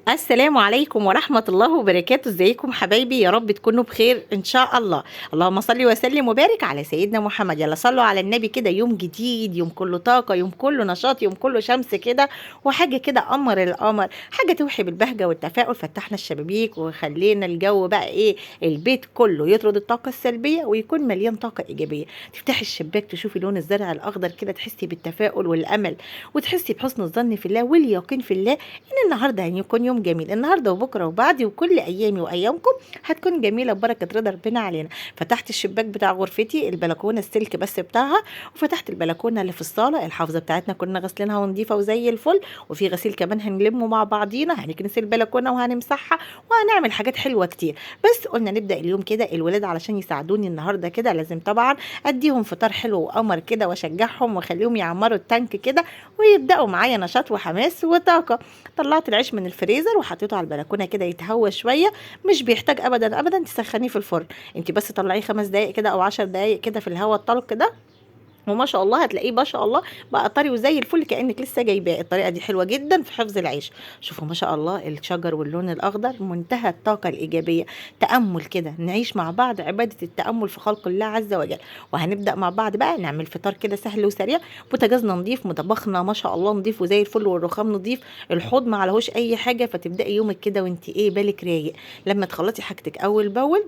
السلام عليكم ورحمة الله وبركاته. ازيكم حبايبي؟ يا رب تكونوا بخير ان شاء الله. اللهم صل وسلم وبارك على سيدنا محمد. يلا صلوا على النبي كده. يوم جديد، يوم كله طاقة، يوم كله نشاط، يوم كله شمس كده وحاجة كده قمر القمر، حاجة توحي بالبهجة والتفاؤل. فتحنا الشبابيك وخلينا الجو بقى ايه، البيت كله يطرد الطاقة السلبية ويكون مليان طاقة ايجابية. تفتحي الشباك تشوفي لون الزرع الاخضر كده، تحسي بالتفاؤل والامل، وتحسي بحسن الظن في الله واليقين في الله ان النهارده هيكون يوم جميل. النهارده وبكره وبعدي وكل ايامي وايامكم هتكون جميلة ببركة رضا ربنا علينا. فتحت الشباك بتاع غرفتي، البلكونه السلك بس بتاعها، وفتحت البلكونه اللي في الصاله، الحافظة بتاعتنا كنا غسلينها ونضيفه وزي الفل، وفي غسيل كمان هنلمه مع بعضينا، هنكنس البلكونه وهنمسحها وهنعمل حاجات حلوة كتير. بس قلنا نبدا اليوم كده الولاد علشان يساعدوني النهارده كده، لازم طبعا اديهم فطار حلو وقمر كده واشجعهم واخليهم يعمروا التانك كده ويبداوا معايا نشاط وحماس وطاقة. طلعت العيش من الفريزر وحطيته على البلكونه كده يتهوى شوية، مش بيحتاج ابدا ابدا تسخنيه في الفرن، انت بس طلعيه 5 دقايق كده او 10 دقايق كده في الهواء الطلق ده، وما شاء الله هتلاقيه ما شاء الله بقى طري وزي الفل كأنك لسه جايباه. الطريقة دي حلوة جدا في حفظ العيش. شوفوا ما شاء الله الشجر واللون الأخضر، منتهى الطاقة الإيجابية. تأمل كده، نعيش مع بعض عبادة التأمل في خلق الله عز وجل. وهنبدأ مع بعض بقى نعمل فطار كده سهل وسريع. بوتاجازنا نضيف، مطبخنا ما شاء الله نضيف وزي الفل، والرخام نضيف، الحوض ما عليهوش أي حاجة. فتبدأي يومك كده وانت ايه بالك رايق. لما تخلصي حاجتك أول بأول،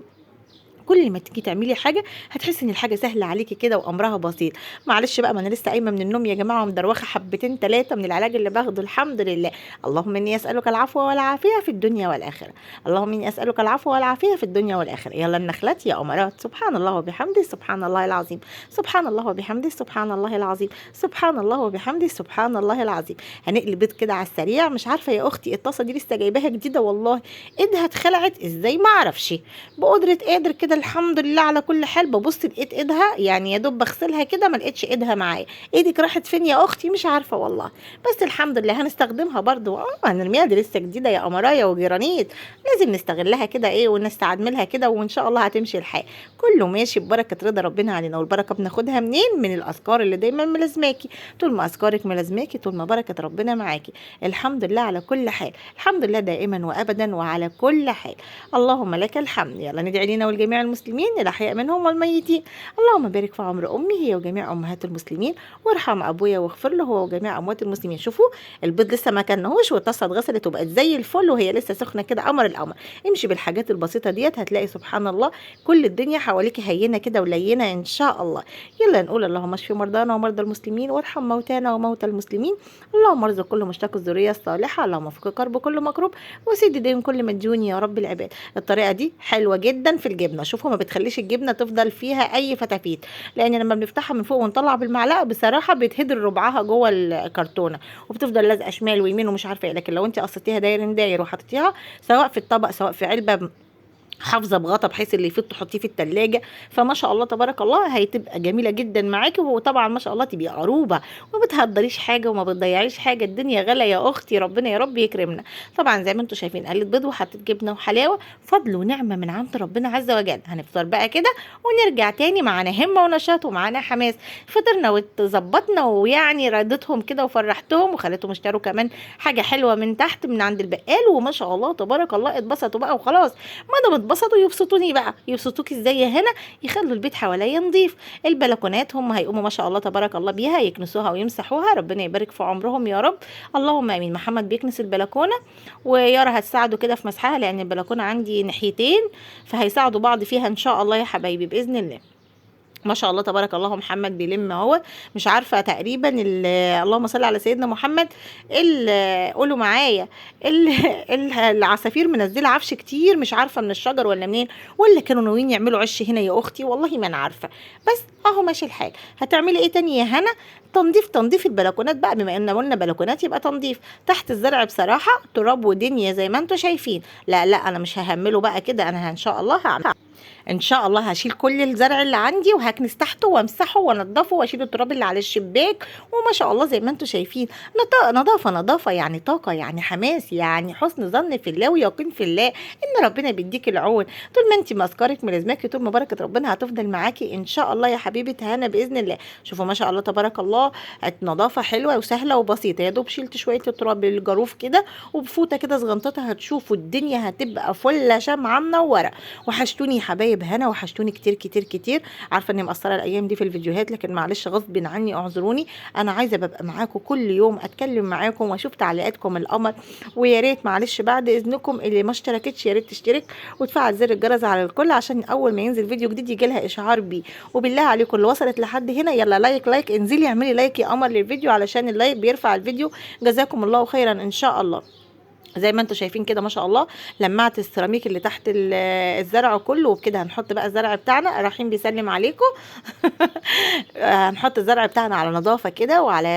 كل ما تيجي تعملي حاجة هتحسي ان الحاجة سهلة عليكي كده وامرها بسيط. معلش بقى، ما انا لسه قايمة من النوم يا جماعة ومدروخه حبتين ثلاثة من العلاج اللي باخده، الحمد لله. اللهم اني اسالك العفو والعافية في الدنيا والاخرة، اللهم اني اسالك العفو والعافية في الدنيا والاخرة. يلا النخلات يا امارات. سبحان الله وبحمده، سبحان الله العظيم، سبحان الله وبحمده، سبحان الله العظيم، سبحان الله وبحمده، سبحان الله العظيم. هنقلب بيض كده على السريع. مش عارفه يا اختي الطاسه دي لسه جايباها جديدة والله، ايدها اتخلعت ازاي ما اعرفش، بقدره قادر كده الحمد لله على كل حال. ببص لقيت ايدها، يعني يا دوب بغسلها كده ما لقيتش ايدها معايا. ايدك راحت فين يا اختي؟ مش عارفه والله، بس الحمد لله هنستخدمها برضو، هنرميها، دي لسه جديدة يا قمرايه وجرانيت، لازم نستغلها كده ايه ونستعملها كده، وان شاء الله هتمشي الحال. كله ماشي ببركة رضا ربنا علينا. والبركة بناخدها منين؟ من الاذكار اللي دايما ملازماكي. طول ما اذكارك ملازماكي طول ما بركة ربنا معاكي. الحمد لله على كل حال، الحمد لله دائما وابدا وعلى كل حال، اللهم لك الحمد. يلا ندعي لنا ولجميع المسلمين الاحياء منهم والميتين. اللهم بارك في عمر امي هي وجميع امهات المسلمين، وارحم ابويا واغفر له هو وجميع اموات المسلمين. شوفوا البيض لسه ما كنهوش والطاسه اتغسلت وبقت زي الفل وهي لسه سخنة كده قمر القمر. امشي بالحاجات البسيطة ديت هتلاقي سبحان الله كل الدنيا حواليك هينة كده ولينه ان شاء الله. يلا نقول اللهم اشف مرضانا ومرضى المسلمين، وارحم موتانا وموتى المسلمين، اللهم ارزق كل مشتاق الذرية الصالحة، اللهم فك كرب كل مكروب، وسد دين كل مديون يا رب العباد. الطريقة دي حلوة جدا في الجبنة. شوفوا ما بتخليش الجبنة تفضل فيها اي فتافيت، لان لما بنفتحها من فوق ونطلع بالمعلقه بصراحة بيتهدر ربعها جوه الكرتونه وبتفضل لازقه شمال ويمين ومش عارفه ايه. لكن لو انت قصيتيها داير داير وحطيتيها سواء في الطبق سواء في علبة حافظه بغطا بحيث اللي يفيض تحطيه في التلاجة، فما شاء الله تبارك الله هتبقى جميلة جدا معاكي. وطبعا ما شاء الله تبقي عروبة وما بتهدريش حاجة وما بتضيعيش حاجة. الدنيا غلا يا اختي، ربنا يا رب يكرمنا. طبعا زي ما انتم شايفين قلت بيض وحطيت جبنه وحلاوة، فضل ونعمه من عند ربنا عز وجل. هنفطر بقى كده ونرجع تاني معانا همه ونشاط ومعانا حماس. فطرنا واتظبطنا ويعني رضيتهم كده وفرحتهم وخليتهم اشتروا كمان حاجة حلوة من تحت من عند البقال، وما شاء الله تبارك الله اتبسطوا بقى وخلاص. ما دام اتبسطوا يبسطوني بقى. يبسطوكي ازاي هنا؟ يخلوا البيت حواليا نظيف. البلكونات هم هيقوموا ما شاء الله تبارك الله بيها، يكنسوها ويمسحوها، ربنا يبارك في عمرهم يا رب، اللهم امين. محمد بيكنس البلكونه ويارا هتساعده كده في مسحها، لان البلكونه عندي ناحيتين فهيساعدوا بعض فيها ان شاء الله يا حبايبي باذن الله. ما شاء الله تبارك الله محمد بيلم اهو، مش عارفه تقريبا اللهم صل على سيدنا محمد، قولوا معايا العصافير منزله عفش كتير، مش عارفه من الشجر ولا منين، ولا كانوا ناويين يعملوا عش هنا يا اختي والله ما انا عارفه، بس اهو ماشي الحال. هتعملي ايه تاني يا هنا؟ تنظيف البلكونات بقى، بما ان قلنا بلكونات يبقى تنظيف. تحت الزرع بصراحة تراب ودنيا زي ما انتم شايفين. لا لا انا مش ههمله بقى كده، انا ان شاء الله هعمل. ان شاء الله هشيل كل الزرع اللي عندي وهكنس تحته وامسحه وانضفه واشيل التراب اللي على الشباك. وما شاء الله زي ما انتم شايفين نظافة نظافة، يعني طاقة، يعني حماس، يعني حسن ظن في الله ويقين في الله ان ربنا بيديك العون. طول ما انت ماسكارك ملازماكي، طول ما بركة ربنا هتفضل معاكي ان شاء الله يا حبيبه هنا باذن الله. شوفوا ما شاء الله تبارك الله، نظافة حلوة وسهلة وبسيطة. يا دوب شلت شوية التراب بالجاروف كده وبفوطه كده صغنططه، هتشوفوا الدنيا هتبقى فله شمعة منورة. وحشتوني يا حبايب هنا، وحشتوني كتير كتير كتير. عارفه اني مقصرة الايام دي في الفيديوهات، لكن معلش غصب عني اعذروني. انا عايزه ببقى معاكم كل يوم، اتكلم معاكم واشوف تعليقاتكم القمر. ويا ريت معلش بعد اذنكم اللي ما اشتركتش يا ريت تشترك وتفعل زر الجرس على الكل، عشان اول ما ينزل فيديو جديد يجي لها اشعار بيه. وبالله عليكم اللي وصلت لحد هنا يلا like like، انزلي اعملي like يا قمر للفيديو، علشان ال like بيرفع الفيديو. جزاكم الله خيرا ان شاء الله. زي ما انتم شايفين كده ما شاء الله لمعت السيراميك اللي تحت الزرع كله. وبكده هنحط بقى الزرع بتاعنا. رحيم بيسلم عليكم. هنحط الزرع بتاعنا على نظافة كده، وعلى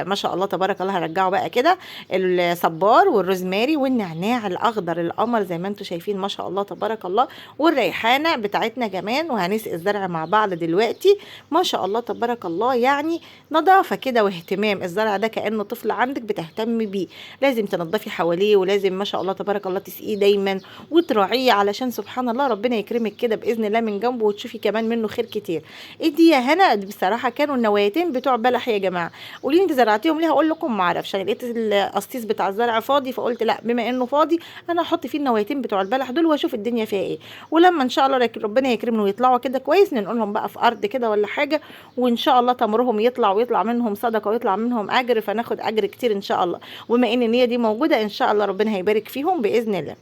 ما شاء الله تبارك الله. هرجعه بقى كده الصبار والروزماري والنعناع الاخضر القمر زي ما انتم شايفين ما شاء الله تبارك الله، والريحانه بتاعتنا كمان. وهنسقي الزرع مع بعض دلوقتي ما شاء الله تبارك الله. يعني نظافة كده واهتمام. الزرع ده كانه طفل عندك بتهتم بيه، لازم تنظفي حواليه، ولازم ما شاء الله تبارك الله تسقيه دايما وتراعيه، علشان سبحان الله ربنا يكرمك كده باذن الله من جنبه، وتشوفي كمان منه خير كتير. ايه دي يا هنا؟ بصراحة كانوا النوايتين بتوع بلح يا جماعة. قولي لي انت زرعتيهم ليه؟ هقول لكم ما اعرفش، انا لقيت القصيص بتاع الزرع فاضي، فقلت لا بما انه فاضي انا احط فيه النوايتين بتوع البلح دول واشوف الدنيا فيها ايه. ولما ان شاء الله ربنا يكرمنا ويطلعوا كده كويس، ننقلهم بقى في ارض كده ولا حاجة، وان شاء الله تمرهم يطلع ويطلع منهم صدقه ويطلع منهم اجر، فناخد اجر كتير ان شاء الله. وبما ان النية دي موجودة ان شاء الله ربنا هيبارك فيهم باذن الله.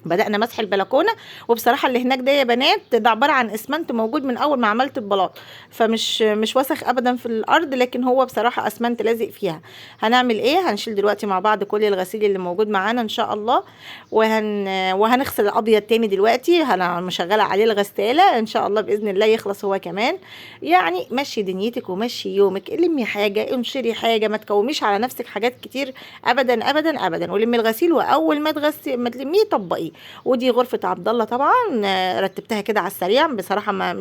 بدأنا مسح البلكونه، وبصراحة اللي هناك ده يا بنات ده عبارة عن اسمنت موجود من اول ما عملت البلاط، فمش مش وسخ ابدا في الارض، لكن هو بصراحة اسمنت لازق فيها. هنعمل ايه؟ هنشيل دلوقتي مع بعض كل الغسيل اللي موجود معانا ان شاء الله، وهنغسل الابيض تاني دلوقتي. انا مشغله عليه الغسالة ان شاء الله باذن الله يخلص هو كمان. يعني مشي دنيتك ومشي يومك، لمي حاجة، انشري حاجة، ما تكوميش على نفسك حاجات كتير ابدا ابدا ابدا. ولمي الغسيل، واول ما تغسلي ما تلميه طبقية. ودي غرفة عبد الله طبعا، رتبتها كده على السريع بصراحة، ما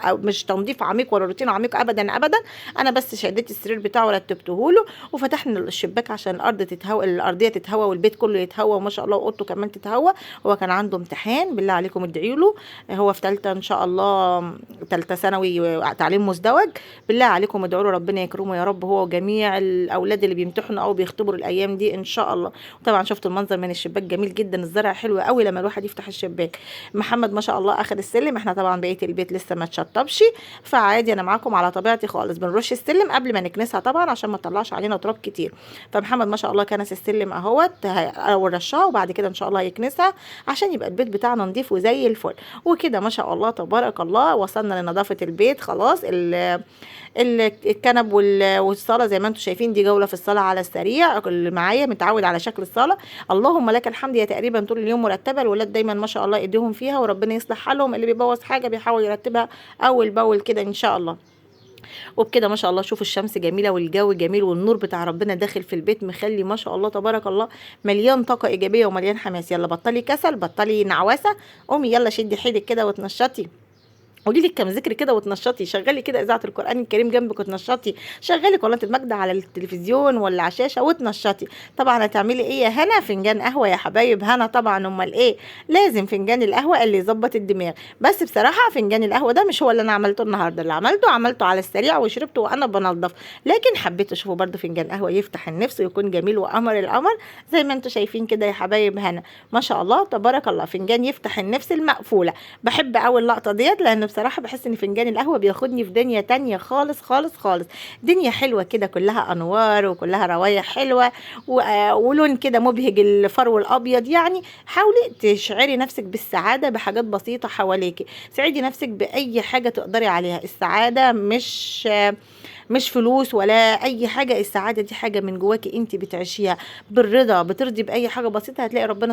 مش تنظيف عميق ولا روتين عميق ابدا ابدا. انا بس شديت السرير بتاعه ورتبته له، وفتحنا الشباك عشان الارض تتهوى، الارضية تتهوى والبيت كله يتهوى، وما شاء الله واوضته كمان تتهوى. هو كان عنده امتحان، بالله عليكم ادعوا له، هو في ثالثة ان شاء الله، ثالثة ثانوي تعليم مزدوج. بالله عليكم ادعوا له ربنا يكرمه يا رب، هو وجميع الاولاد اللي بيمتحنوا او بيختبروا الايام دي ان شاء الله. وطبعا شفتوا المنظر من الشباك جميل جدا، الزرع حلو قوي لما الواحد يفتح الشباك. محمد ما شاء الله اخذ السلم، احنا طبعا بقية البيت لسه ما اتشطبش، فعادي انا معاكم على طبيعتي خالص. بنرش السلم قبل ما نكنسها طبعا عشان ما تطلعش علينا تراب كتير. فمحمد ما شاء الله كنس السلم اهوت اول رشها، وبعد كده ان شاء الله يكنسها عشان يبقى البيت بتاعنا نضيف وزي الفل. وكده ما شاء الله تبارك الله وصلنا لنظافه البيت خلاص. الكنب والصاله زي ما انتم شايفين، دي جولة في الصاله على السريع. اللي معايا متعود على شكل الصاله، اللهم لك الحمد، هي تقريبا طول اليوم مرتبه. الولاد دايما ما شاء الله ايديهم فيها، وربنا يصلح حالهم، اللي بيبوظ حاجة بيحاول يرتبها اول باول كده ان شاء الله. وبكده ما شاء الله شوفوا الشمس جميلة والجو جميل والنور بتاع ربنا داخل في البيت، مخلي ما شاء الله تبارك الله مليان طاقة ايجابية ومليان حماس. يلا بطلي كسل، بطلي نعوسه، قومي يلا شدي حيلك كده وتنشطي، قولي لك كم ذكر كده وتنشطي، شغلي كده اذاعة القران الكريم جنبك وتنشطي، شغلي قناة المجد على التلفزيون ولا على الشاشة وتنشطي. طبعا هتعملي ايه يا هنا؟ فنجان قهوة يا حبايب هنا طبعا، امال ايه، لازم فنجان القهوة اللي يظبط الدماغ. بس بصراحة فنجان القهوة ده مش هو اللي انا عملته النهارده، اللي عملته على السريع وشربته وانا بنظف، لكن حبيت اشوفه برده فنجان قهوة يفتح النفس ويكون جميل وقمر القمر زي ما انتم شايفين كده يا حبايب هنا ما شاء الله تبارك الله. فنجان يفتح النفس المقفولة، بحب قوي اللقطة ديت، لان بصراحة بحس ان فنجان القهوة بياخدني في دنيا تانية خالص خالص خالص، دنيا حلوة كده كلها انوار وكلها روايح حلوة ولون كده مبهج الفرو الابيض. يعني حاولي تشعري نفسك بالسعادة بحاجات بسيطة حواليكي، سعيدي نفسك باي حاجة تقدري عليها. السعادة مش فلوس ولا اي حاجة، السعادة دي حاجة من جواكي انت بتعيشيها بالرضا، بترضي باي حاجة بسيطة، هتلاقي ربنا